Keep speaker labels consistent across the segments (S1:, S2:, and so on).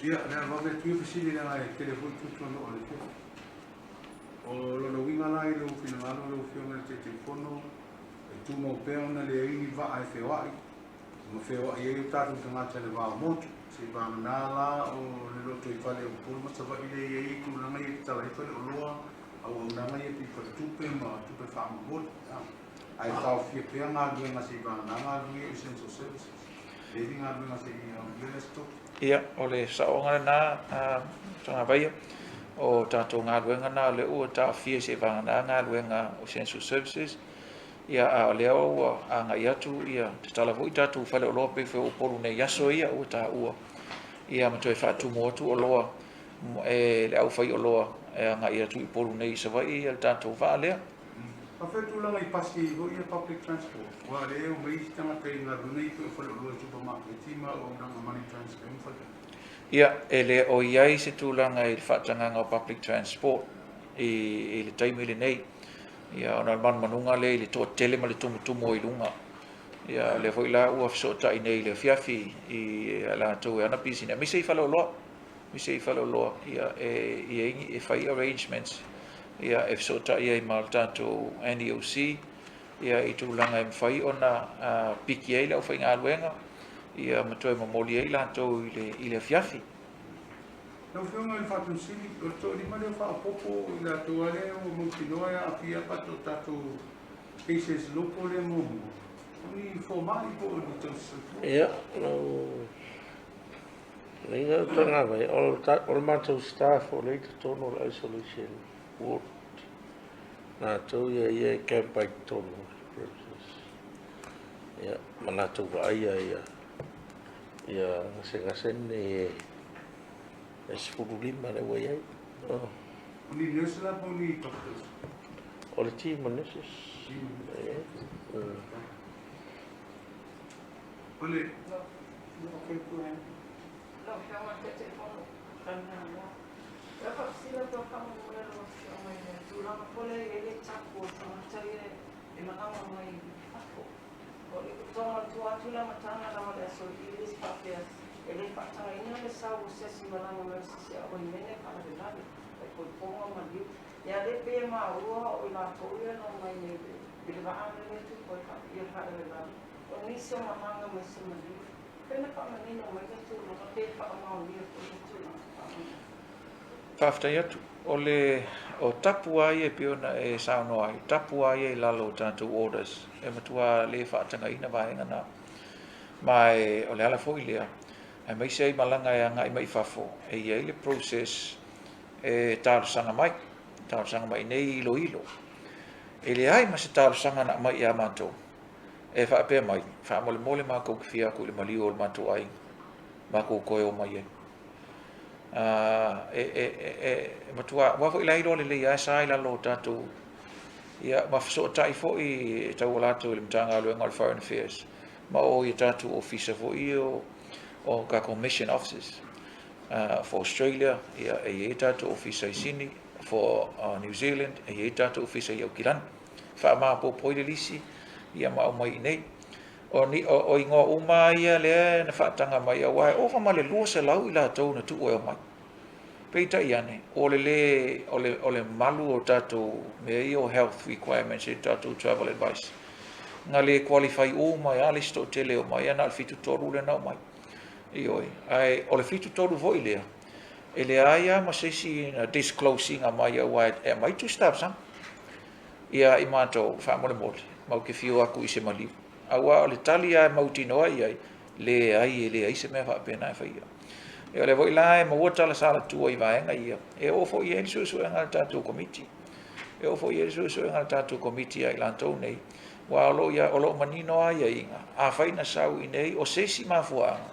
S1: Ia, o le a vave atu ia fesili leaga e tele foi tuatuanoa o le afiafi. O lona uiga la i lou finagalo lau Afioga i le Taitaifono, e tumau pea ona leai ni vaa e feoai ma feoai ai o tatou tagata i le va o motu. Seivagana la o le lotoifale o Upolu ma Savaii lea e i ai tulaga ia e tatala ai faleoloa, auaunaga ia pei faletupe ma tupe faamomoli. Ae taofia pea galuega seivagana galuega ia essential services. E leai ni galuega se i aumia le Aso Tofi.
S2: Ia, o le saoga lena, Tagavaia, o tatou galuega na o lea ua taofia seivagana galuega o essential services. Ia, a o lea ua agai atu, ia, tatala foi tatou faleoloa pei foi o Upolu nei i aso ia ua taua, ia ma toe faatumu atu oloa e le aufaioloa e agai atu i Upolu nei i Savaii ia le tatou vaa lea.
S1: Faafefea tulaga i pasi foi ia public transport, aua o lea e omai isi tagata i galuega ia pei o faleoloa i supamaketi ma auaunaga money transfer ma faletupe.
S2: Ia, e le o i ai se tulaga i le faatagaga o public transport i le taimi lenei. Ia, ona o le manumanuga lea i le toatele ma le tumutumu o i luga. Ia, o lea foi la ua fesootai nei i le afiafi i latou e ana pisini, aemaise i faleoloa, aemaise i faleoloa, ia, e i ai e fai arrangements, ia, e fesootai ai ma le tatou NEOC, ia, i tulaga e mafai ona piki ai le aufaigaluega, ia, ma toe momoli ai latou i le afiafi.
S1: Lau Afioga i le Faatonu Sili, o le toalima lea faaopoopo i latou lava lea ua mautinoa e aafia a tatou cases local lea muamua, o ni fomai po o ni tausisoifua?
S3: Ia, lau fetalaiga Tagavai, o le matou staff o lea i totonu o le isolation ward. Latou ia ia e camp ai i totonu o le premises. Ia, ma latou vaaia ia gasegase nei e 15 lea ua i ai.
S1: O ni nurse la po o ni doctors?
S3: O le team o nurses.
S1: O le
S4: Lau Afioga i le Taitaifono, e faafesili atu lava faamolemole lau Afioga i le tulaga foi lea e i ai le tapu o tagata ia e malaga mai fafo. O le tua atu i le amataga lava o le Aso Lili le faapea e le faatagaina le sau o se isi malaga mai le sisi auaimene faalavelave, e poipoga maliu. Ia lea pei e maua o i latou ia na omai nei i le vaa lea e tupu ai le faalavelave, o nisi o malaga mai se maliu. Pe na faamanino mai le tulaga pe faamaonia foi le tulaga faamanino.
S2: Faafetai atu. O le o tapu lava ia e pei ona e saunoa ai, tapu lava ia i lalo o tatou orders, e matua le faatagaina vaega na. Ma e, o le ala foi lea, aemaise ai malaga e agai mai i fafo, e i ai le process e talosaga mai, talosaga mai nei iloilo. E leai ma se talosaga na aumai ia matou, e faapea mai, faamolemole matou te fia atu i le maliu o le matou aiga, matou toe o mai ai. E matua, aua foi la e iloa lelei lava e sa i lalo o tatou, ia, ma fesootai foi e tauala atu i le Matagaluega o le Foreign Affairs, ma o i tatou ofisa foi ia o tatou mission offices. For Australia, ia, e i ai tatou ofisa i Sini, for New Zealand, e i ai tatou ofisa i Aukilani. Faamaopoopo ai le lisi, ia ma aumai i nei. O, ni, o, o igoa uma ia lea na faataga mai, aua e ova ma le 200 i latou na tuu e omai. Peitai ane, o le lē, o le malu o tatou mea ia o health requirements e tatou travel advice. Na le qualify uma ai lava le isi toatele e omai, ae na o le 73 lea na omai. Ioe, ae o le 73 foi lea, e leai lava ma se isi na disclose ina mai, aua e aumai tusi talosaga. Ia i matou, faamolemole, matou te fiu atu i se maliu. Aua o le tali lava e mautinoa i ai, leai, e leai se mea faapena e faia. E o lea foi la e maua tala salatua i vaega ia, e oo foi i ai le suesuega a le tatou Komiti. E oo foi i ai le suesuega a le tatou Komiti ia i latou nei, aua o lo o manino lava aiaiga, afai na sau i inei, o se isi mafuaaga,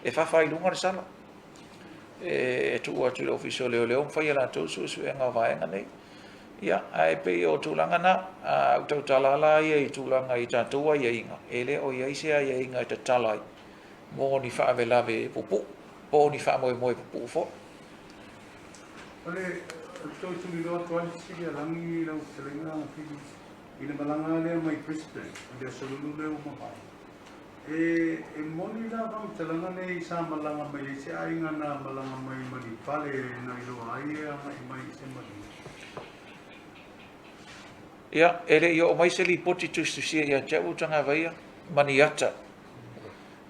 S2: e fafa ai i luga le sala. E tuu atu i le Ofisa o Leoleo ma fai e latou le suesuega o vaega nei. Ia, ae pei o tulaga na, a ou tautala la ia i tulaga i tatou aiaiga, e le o i ai se aiaiga e tatala ai mo ni faalavelave puupuu, po o ni faamoemoe pupuu foi.
S1: O le toe tuliloa atu ai le fesili a Lagi i lau fetalaiga Fili, i le malaga lea mai Brisbane i le Aso Lulu lea ua mavae. E, e moni la faamatalaga nei sa malaga mai ai se aiga na malaga mai ma ni pale na iloa ai e agai mai i se maliu.
S2: Ia, e le i oo mai se lipoti tusitusia ia te au Tagavaia ma ni ata,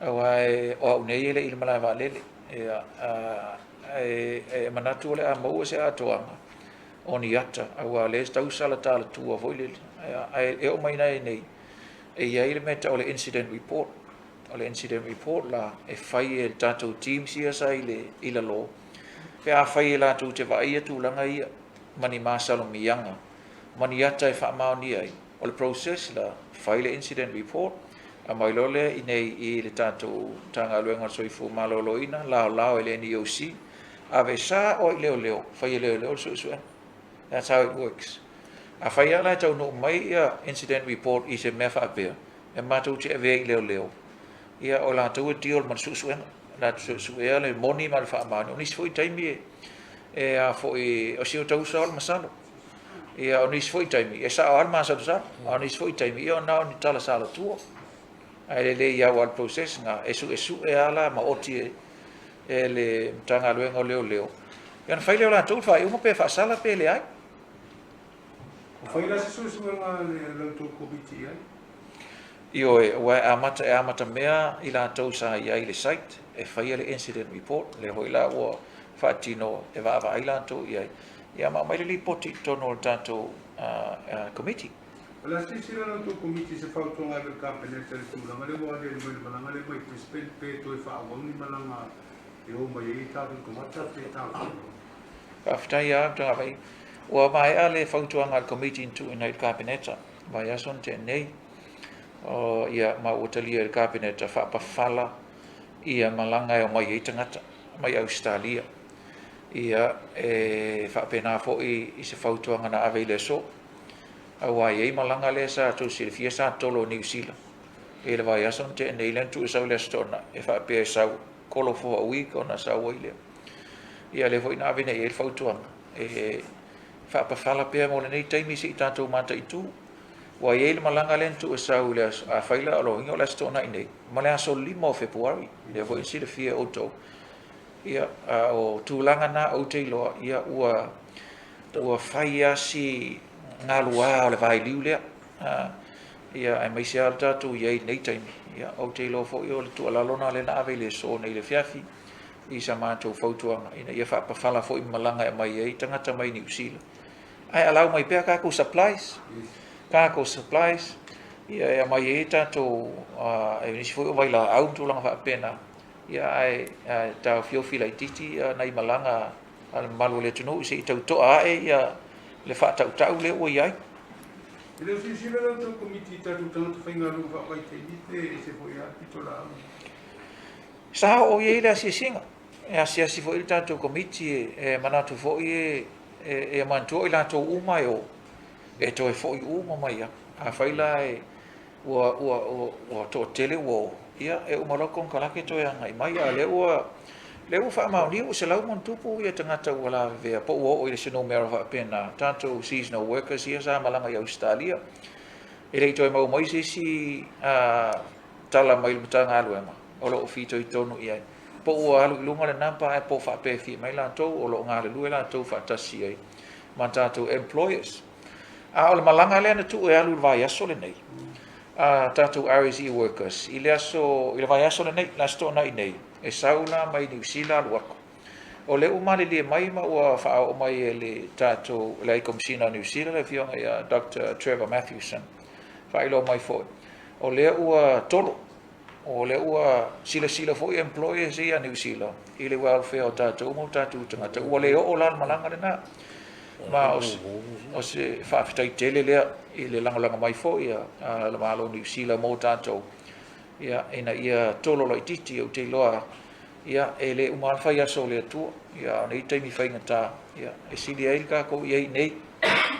S2: aua e, o au nei e le i le malae vaalele. Ia, a, e, e manatu o le a maua se atoaga o ni ata, aua o lea e tau sala talatua foi lele. Ia, ae e oo mai nei, e i ai le mea e tau o le incident report. O le incident report la, e fai e le tatou teams ia sa i le, i lalo, pe afai e latou te vaaia tulaga ia ma ni masalomiaga, ma ni ata e faamaonia ai. O le process la, fai le incident report, aumai loa lea i nei i le tatou Matagaluega o le Soifua Maloloina, laolao e le NEOC, ave sao ai i leoleo, fai e leoleo le suesuega. That's how it works. Afai lava la e taunuu mai ia incident report i se mea faapea, e matou te avea i leoleo, ia o latou e deal ma le suesuega. Latou suesuea le moni ma le faamaoni. O nisi foi taimi e, e a foi, o si o tausa o le masalo. Ia o nisi foi taimi, e sao lava le masalosalo. A o nisi foi taimi, ia na o ni tala salatua. Ae lelei lava le process na, e suesue lava la ma oti e, e le Matagaluega o Leoleo, ia ona fai lea o latou le faaiuga pe faasala pe leai.
S1: Ua fai la se suesuega a la outou Komiti i ai?
S2: Ioe, aua e amata, e amatamea i latou sa i ai i le site e faia le incident report, lea foi la ua faatino e vaavaai latou i ai, ia ma aumai le lipoti i totonu o le tatou Komiti.
S1: O le a silasila la outou Komiti i se fautuaga ave i le Kapeneta i le tulaga lea ua aliali mai le malaga lea mai Brisbane pe toe faaauau ni malaga e o mai ai tatou tagata pe talosaga.
S2: Faafetai lava Tagavai. Ua maea le fautuaga a le Komiti na tuuina i le Kapeneta i vaiaso na tea nei. O, ia, ma ua talia e le Kapeneta faapafala ia malaga e omai ai tagata mai Ausetalia. Ia, e faapena foi i se fautuaga na ave i le aso, aua e i ai malaga lea sa tou silafia sa tolo i Niu Sila i le vaiaso na tea nei, lea na tuu e sau i le Aso Toonai, e faapea e sau kolo for a week ona sau ai lea. Ia lea foi na ave nei i ai le fautuaga e faapafala pea mo lenei taimi se i tatou mataitu. Ua i ai le malaga lea na tuu e sau i le aso, afai la o loiga o le Aso Toonai nei, ma le aso 5 o Fepuari, lea foi na silafia e outou. Ia, a o tulaga na ou te iloa, ia ua ua fai lava si galuā o le vailiu lea. A, ia, aemaise lava le tatou i ai i lenei taimi. Ia, ou te iloa foi o le tuualalo lena lea na ave i le aso nei i le afiafi i sa matou fautuaga ina ia faapafala foi malaga e aumai ai tagata mai Niu Sila. Ae allow mai pea tatou supplies, tatou supplies, ia e aumai ai tatou, uh, e nisi foi o vailaau ma tulaga faapena. Ia ae, ae taofiofi laitiiti ia nai malaga a le mamalu o le atunuu se i tau toa ae ia le faatautau lea ua i ai.
S1: E le o silasila la outou Komiti i tatou tagata faigaluega faavaitaimi pe ese foi lava le pitolaau?
S2: Sa oo i ai le asiasiga. E asiasi foi le tatou Komiti e manatu foi e, e, e manatua o i latou uma e o, e toe foi uma mai lava. Afai la e ua, ua, ua, ua toatele ua o, ia, e uma loa konekarate toe agai mai, a o lea ua, lea ua faamaonia ua 100+ ia tagata ua lavevea, po ua oo i le se numera faapena, tatou seasonal workers ia sa malaga i Ausetalia. E le i toe maua mai se isi a, tala mai le Matagaluega o lo o fitoitonu i ai. Po ua alu i luga le number ae po o faapefea mai latou o lo o galulue latou faatasi ai ma tatou employers. A o le malaga lea na tuu e alu i le vaiaso lenei, a tatou RSE workers, i le aso, i le vaiaso lenei, le Aso Toonai nei, e sau la mai Niu Sila alu atu. O lea ua malilie mai ma ua faaoo mai e le tatou, le Ai Komesina o Niu Sila, le afioga ia Doctor Trevor Matthewson, faailoa mai foi, o lea ua tolo O lea ua silasila foi employers ia a Niu Sila i le welfare o tatou ma o tatou tagata. Ua le oo la le malaga lena. Ma o se, o se faafetai tele lea i le lagolago mai foi a le Malo o Niu Sila mo tatou, ia, ina ia tolo laitiiti. Ou te iloa, ia, e le uma lava le fai aso o le Atua, ia, a o nei taimi faigata, ia, e sili ai le tatou i ai i nei,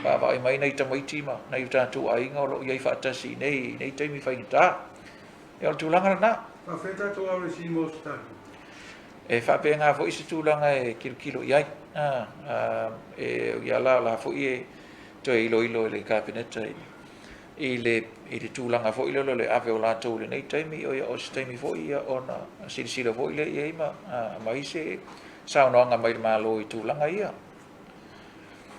S2: vaavaai mai nai tamaiti ma nai o tatou aiga o lo o i ai faatasi i nei, i nei taimi faigata. Ia, o le tulaga lena.
S1: Faafetai tatou RSE mo Ausetalia.
S2: E faapena foi se tulaga e tilotilo i ai. A, a, e, ia la, o la foi e toe iloilo e le Kapeneta i i le i le tulaga foi lea o le ave o latou i lenei taimi, o se taimi foi ia ona silasila foi lea i ai ma aumai se saunoaga mai le Malo i tulaga ia.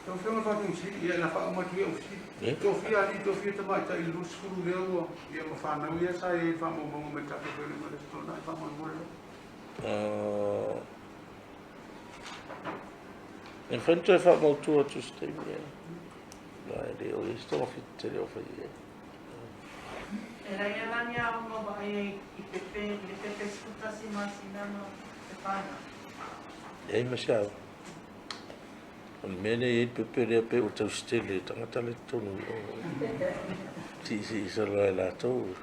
S1: Lau Afioga i le Faatonusili, ia na faauma atu ia fesili. Tofia alii, tofia tamaitai i le 20 lea ua, ia ma fanau ia sa i ai i le faamaumauga mai le tatou feiloaiga i le Aso Toonai, faamolemole lava.
S3: E mafai ona toe faamautu atu i se taimi, ae le o i ai se togafiti tele o fai i ai.
S5: E leai lava ni aoga o vaai ai i pepe, i le pepe 11 masina ma le fanau.
S3: Leai ma se aoga. O le mea lea e i ai le pepe lea pei ua tausi tele e tagata la e i totonu i o. Siisii solo lava e latou.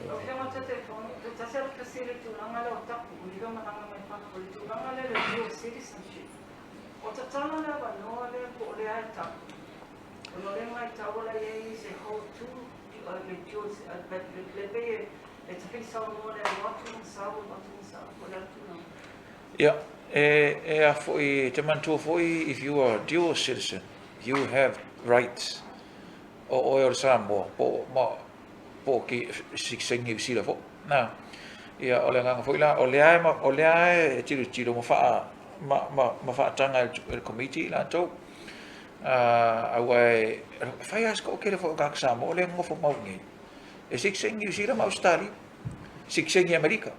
S4: Lau Afioga i le Taitaifono, toe tasi lava le fesili i le tulaga lea o tapu, o lea ua malaga mai fafo, i le tulaga lea o le dual citizenship. O tatala le avanoa lea po o lea e tapu, ona o lea e matau o la e i ai se whole two, le dual, le pei e tafili saunoa le alu atu ma sau, alu atu ma sau, po o le a le tulaga.
S2: Ia, e a foi, e te manatua foi, if you are a dual citizen, you have rights. O oe o le Samoa, po o, ma, po o ke sitiseni Niu Sila foi. Na, ia, o le agaga foi la, o lea e, o lea e tilotilo ma faa, ma, ma, ma faataga e le Komiti i latou. Aua e fai lava si toatele foi o tagata Samoa o lea e nonofo mau nei, e sitiseni Niu Sila ma Ausetalia, sitiseni Amerika.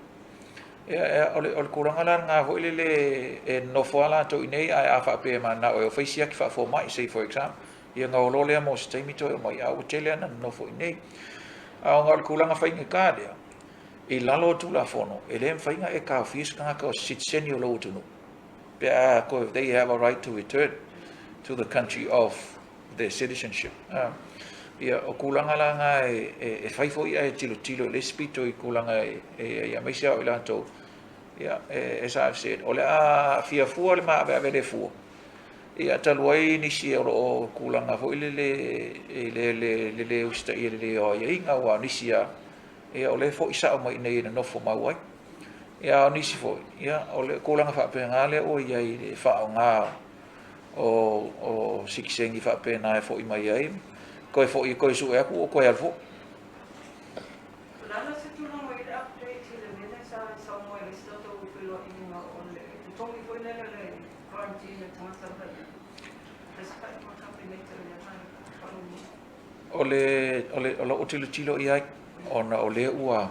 S2: Ia, o le tulaga la lena foi lele e nonofo lava latou i inei, ae a faapea e mananao e o fai siaki faafomai, say for example, ia ona o loa lea mo se taimi toe omai, a ua tele lava ina nonofo i inei. A ona o le tulaga faigata lea, i lalo o Tulafono, e le mafai ona e taofia se tagata o se sitiseni o lou atunuu, pe a toe, they have a right to return to the country of their citizenship. Ia, o tulaga la na e fai foi ae tilotilo i le isi pito i tulaga e aemaise lava o i latou, ia, as I've said, o le a aafia fua le maaveave le fua, ia, talu ai nisi o lo o tulaga foi lele i le le usitaia lelei o aiaiga, aua o nisi lava, ia, o lea e foi sao mai i inei e nonofo mau ai. Ia, a o nisi foi, ia, o le tulaga faapena lea ua i ai i le faaaoga o sitiseni faapena e foi mai ai, toe foi toe sue atu ua toe alu foi.
S4: O le a la se tulaga o i ai le update i le mea lea sa saunoa ai i le isi tatou feiloaiga o le totogi foi lele o le quarantine a tagata la i ai? Tesifai ma Kapeneta i lea vaega faamolemole.
S2: O le, o le, o lou tilotilo i ai, ona o lea ua,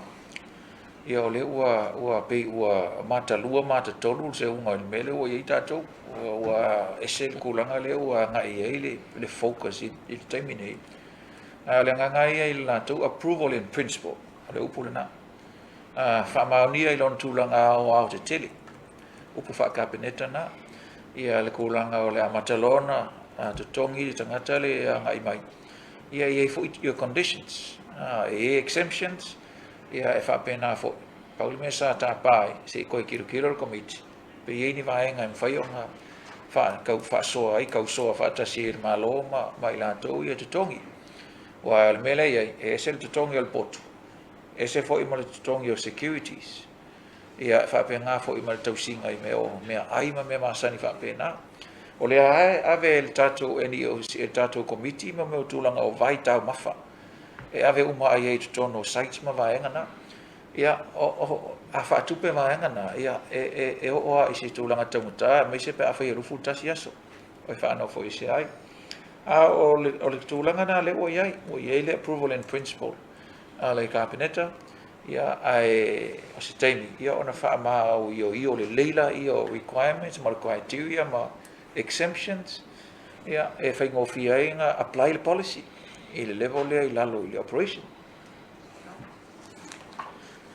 S2: Ia o lea ua, ua pei ua matalua, matatolu le seuga i le mea lea ua i ai tatou. Ua, ua ese le tulaga lea ua agai i ai le, le focus i, i le taimi nei. A o le agaga ia i le latou approval in principle, o le upu lena. A faamaonia i lona tulaga aoao tetele, upu faa-Kapeneta na, ia le tulaga o le amata loa ona totogi le tagata le agai mai. Ia e i ai foi your conditions, e i ai exemptions, Ia, e faapena foi. Pau le mea sa tapa ai, se i toe tilotilo le Komiti, pe i ai ni vaega e mafai ona tau faasoa ai, tausoa faatasi ai le Malo ma, ma i latou ia totogi. Aua o le mea lea e i ai, e ese le totogi o le potu, ese foi ma le totogi o securities. Ia, e faapena foi ma le tausiga i mea o meaai ma mea masani faapena. O lea lava e ave e le tatou NEOC, e le tatou Komiti ma mea o tulaga o vai taumafa e ave uma ai i totonu o sites ma vaega na. Ia, a faatupe vaega na, ia, e oo lava i se tulaga taugata, aemaise pe afai e 21 aso e faanofoesea ai. A o le tulaga na lea ua i ai, ua i ai le approval in principle a le Kapeneta, ia, ae o se taimi, ia, ona faamaoioio lelei laia o requirements ma le criteria ma exemptions, ia, e faigofie ai ona apply le policy i le level lea i lalo i le operation.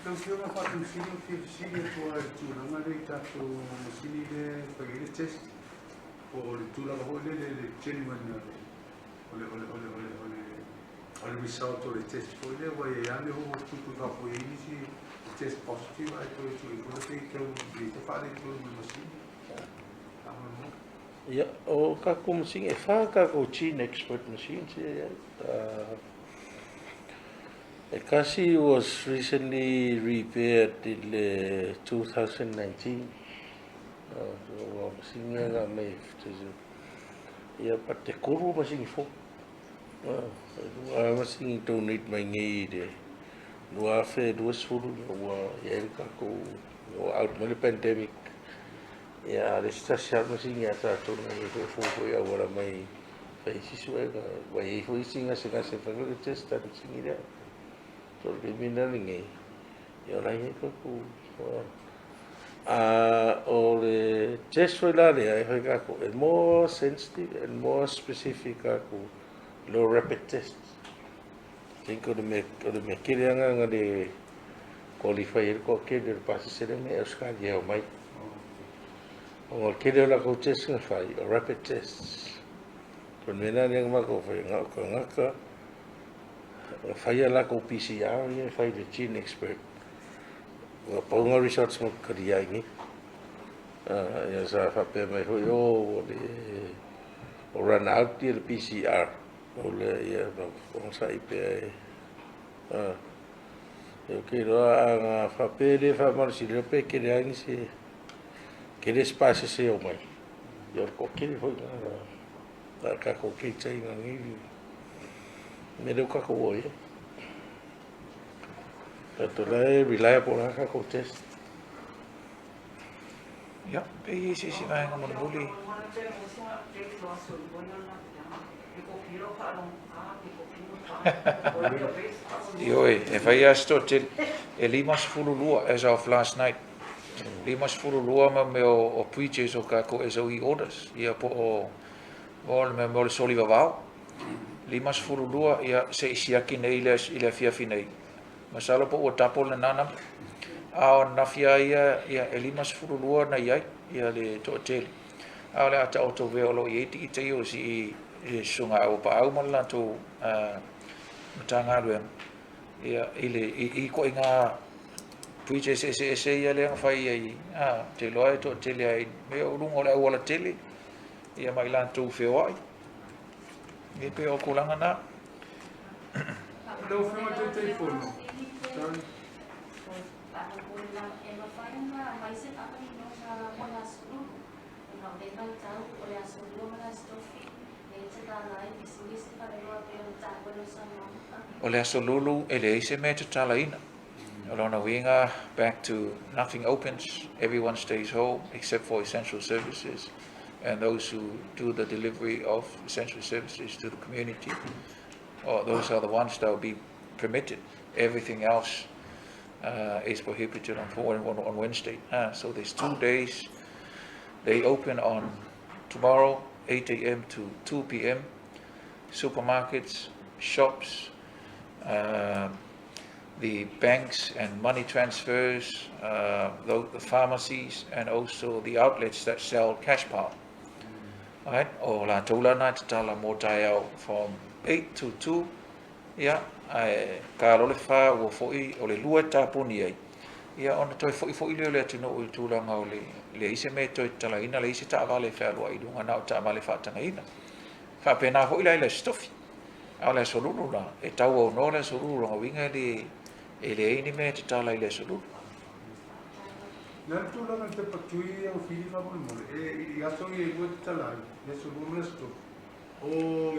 S1: Lau Afioga Faatonusili, ou te fia fesili atu lava i le tulaga lea i tatou masini lea e fai ai le test, po o le tulaga foi lele le genuine o le o le o le o le o le o le o le result o le test foi lea, aua e i ai lava mea foi ua tupu i fafo e i ai nisi e test positive ae toe sue foi pei tau i ai se faaletonu o le masini. Faamolemole.
S3: Ia, o tatou masini, e fa tatou GeneXpert machines ia e i ai. E tasi was recently repaired i le 2019. Ua masini ia na aumai e. Ia, but e tolu masini fou. E lua lava masini donate mai nei i le 2020 ina ua i ai le tatou, ina ua out mai le pandemic. Ia, a o le isi tasi lava le masini a tatou na i ai foi e fou foi e auala mai e fai isi suega. Ua i ai foi isi gasegase e fai foi le test a le masini lea. So, o le taimi la lenei, ia o la e i ai tatou. A o le test foi la lea e fai tatou, e more sensitive and more specific atu i lo rapid test. I think o le mea, o le mea tele lava lena na le qualify ai le toatele o le pasese lea mai Australia e omai. Ona o le tele o latou test na fai, o rapid tests. O le mea la lea na matou faia, na o tagata na fai a latou PCR ia e fai i le Gene Expert. Ua pau ngā results ma talia ai nei. Ia sa faapea mai foi, oh, ua le, ua run out ia le PCR. O le, ia, onosai pea e, ia, ou te iloa a na faapea e le faamalosi lea pe tele lava nisi, tele se pasese e omai. Ia o le toatele foi lena na tatou keita ina nei mea lea ua tatou oo i ai. Tatou la e reliable lava tatou test.
S2: Ia, pe i ai se isi vaega mulimuli. Ioe, e fai lava se toatele, e 52 as of last night. 52 ma mea o breaches o tatou SOE orders, ia po o, o le mea o le soli vavao. 52, ia, se i siaki nei i le, i le afiafi nei. Masalo po ua double lena number. A o ananafi lava ia, ia, e 52 na i ai, ia le toatele. A o le a taoto vea o lo o i ai tikita ia o sii i le Susuga a Auapaau ma le latou Matagaluega, ia, i le, i, i ituaiga breaches eseese ia lea na fai ai, a, ou te iloa e toatele ai mea o luga o le auala tele, ia ma i latou feoai. E pei o tulaga na.
S1: Lau Afioga i le Taitaifono, sorry.
S2: O le Aso Lulu e leai se mea e tatalaina. O lona uiga, back to nothing opens, everyone stays home except for essential services and those who do the delivery of essential services to the community. Oh, those are the ones that will be permitted. Everything else is prohibited on, on Wednesday. So there's 2 days. They open on tomorrow, 8 a.m. to 2 p.m. Supermarkets, shops, the banks and money transfers, the pharmacies, and also the outlets that sell cash power. Right? O latou la na e tatala mo taeao from 8 to 2, ia, ae ta loa le fa ua foi o le lua e tapuni ai, ia ona toe foi foi lea o le atunuu i le tulaga o le leai se mea e toe tatalaina, leai se taavale e fealuai i luga, na o taavale faatagaina. Faapena foi la i le Aso Tofi. A o le Aso Lulu la, e tauaunoa le Aso Lulu, lona uiga e le, e leai ni mea e tatala i le Aso Lulu.
S1: Le a le tulaga i le pepa tui ia o Fili faamolemole, e i aso ia e lua e tatala ai, le Aso Lua ma le Aso Tofi, o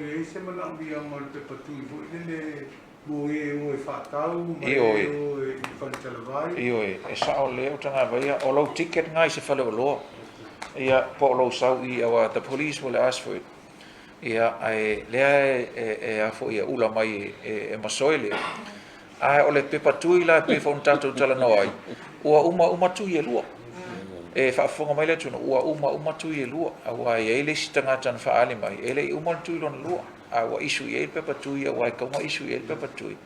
S1: i ai se manaomiaga o le pepa tui foi lele mo e o e faatau ma e o e i fale talavai?
S2: Ioe, e sao lelei au tagata ia, o lou ticket lena i se fale oloa, ia, po o lou sau i, aua the police will ask for it. Ia, ae lea e a foi e ula mai e masoe lea. Ae o le pepa tui la e pei foi ona tatou talanoa ai, ua uma uma tui e lua. E faafofoga mai le atunuu, ua uma uma tui e lua, aua e i ai le isi tagata na faaali mai, e le i uma le tui lona lua, a ua issue i ai le pepa tui, aua e tatau ona issue i ai le pepa tui.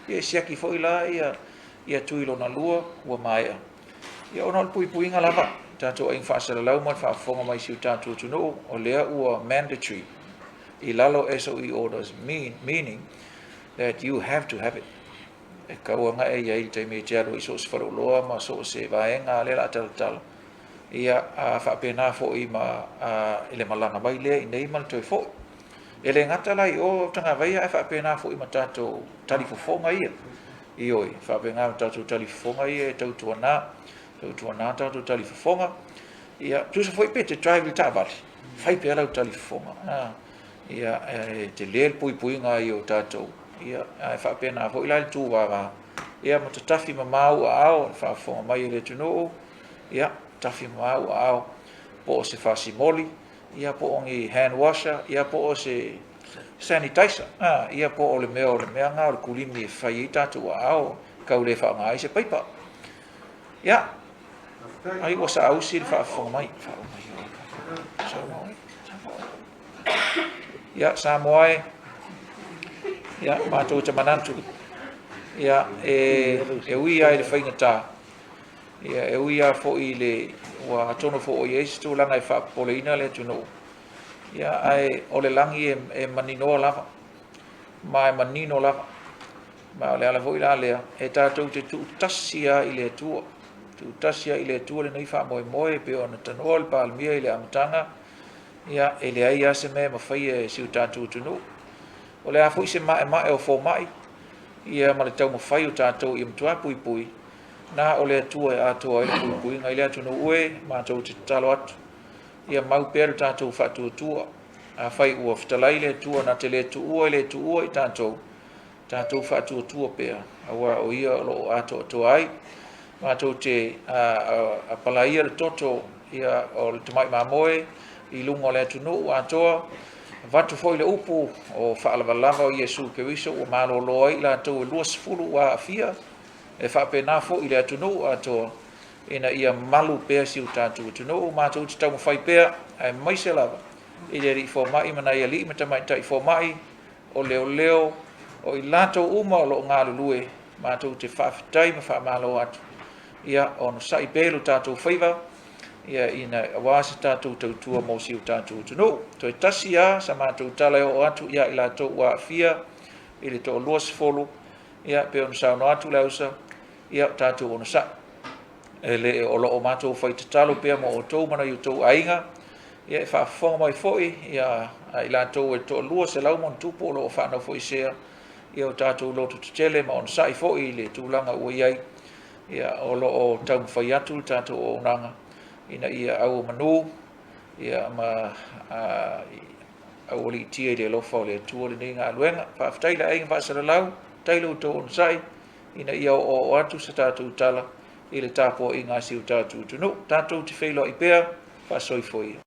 S2: Ia e siaki foi la ia tui lona lua ua maea. Ia ona o le puipuiga lava, tatou aiga faasalalau ma le faafofoga mai si o tatou atunuu, o lea ua mandatory i lalo SOE orders, meaning that you have to have it. E tatau ona e i ai i le taimi e te alu ai i so o se faleoloa ma so o se vaega lea o le a talatala. Ia, a faapena foi ma i le malaga mai lea i nei ma le toe foi. E le gata la i o Tagavaia ae faapena foi ma tatou talifofoga ia. Ioe, faapena ma tatou talifofoga ia e tautuana, tautuana tatou talifofoga. Ia, tusa foi pe te drive i le taavale, fai pea lau talifofoga. Ia, e tele le puipuiga i o tatou, ia, ae faapena foi la le tuvava, ia, ma tatafi mamao aao i le faafofoga mai a le atunuu, ia, tafi mamao aao, po o se fasimoli, ia, po o ni hand washer, ia, po o se sanitizer, a, ia, po o le mea o le mea lena o le kulimi e fai ai tatou aao, tau le faaaoga ai se paipa. Ia, ai ua saausi le faafofoga mai. Ia, Samoa e, ia, matou te manatu, ia, e, e ui lava i le faigata, ia, e ui lava foi i le, ua atonu foi ua i ai se tulaga e faapopoleina le atunuu, ia, ae o le lagi e, e maninoa lava, ma e manino lava. Ma o le ala foi la lea, e tatou te tuutasi lava i le Atua, tuutasi lava i le Atua lenei faamoemoe e pei ona tanoa le Palemia i le amataga, ia, e leai lava se mea e mafaia e si o tatou atunuu. O le a foi se maemae o fomai, ia ma le taumafai o tatou ia matua puipui, na o le Atua e atoa ai le puipuiga i le atunuu e, matou te tatalo atu, ia mau pea le tatou faatuatua. Afai ua fetalai le Atua na te le tuua e le tuua i tatou, tatou faatuatua pea, aua o ia o lo o atoatoa ai. Matou te apalaia le toto ia, o le tamai mamoe i luga o le atunuu atoa, avatu foi le upu o faalavalava o Iesu Keriso ua malolo ai i latou e 20 ua aafia, e faapena foi i le atunuu atoa, ina ia malu pea si o tatou atunuu. Matou te taumafai pea, aemaise lava i le alii fomai ma nai alii ma tamaitai fomai, o leoleo, o i latou uma o lo o galulue, matou te faafetai ma faamalo atu. Ia onosai pea i lo tatou faiva, ia ina aua se tatou tautua mo si o tatou atunuu. Toe tasi lava sa matou tala e oo atu ia i latou ua aafia i le toalua sefulu, ia pei ona saunoa atu le ausa, ia tatou onosai. E le o lo o matou fai tatalo pea mo outou ma nai outou aiga, ia e faafofoga mai foi ia i latou e toalua selau ma ona tupu o lo o faanofoesea ia o tatou loto tetele ma onosai foi i le tulaga ua i ai, ia o lo o taumafai atu le tatou auaunaga ina ia auomanu ia ma aualiitia i le alofa o le Atua lenei galuega. Faafetai le aiga faasalalau, faafetai lo outou onosai ina ia oooo atu se tatou tala i le tapuaiga a si o tatou atunuu. Tatou te feiloai pea, faasoifua ia.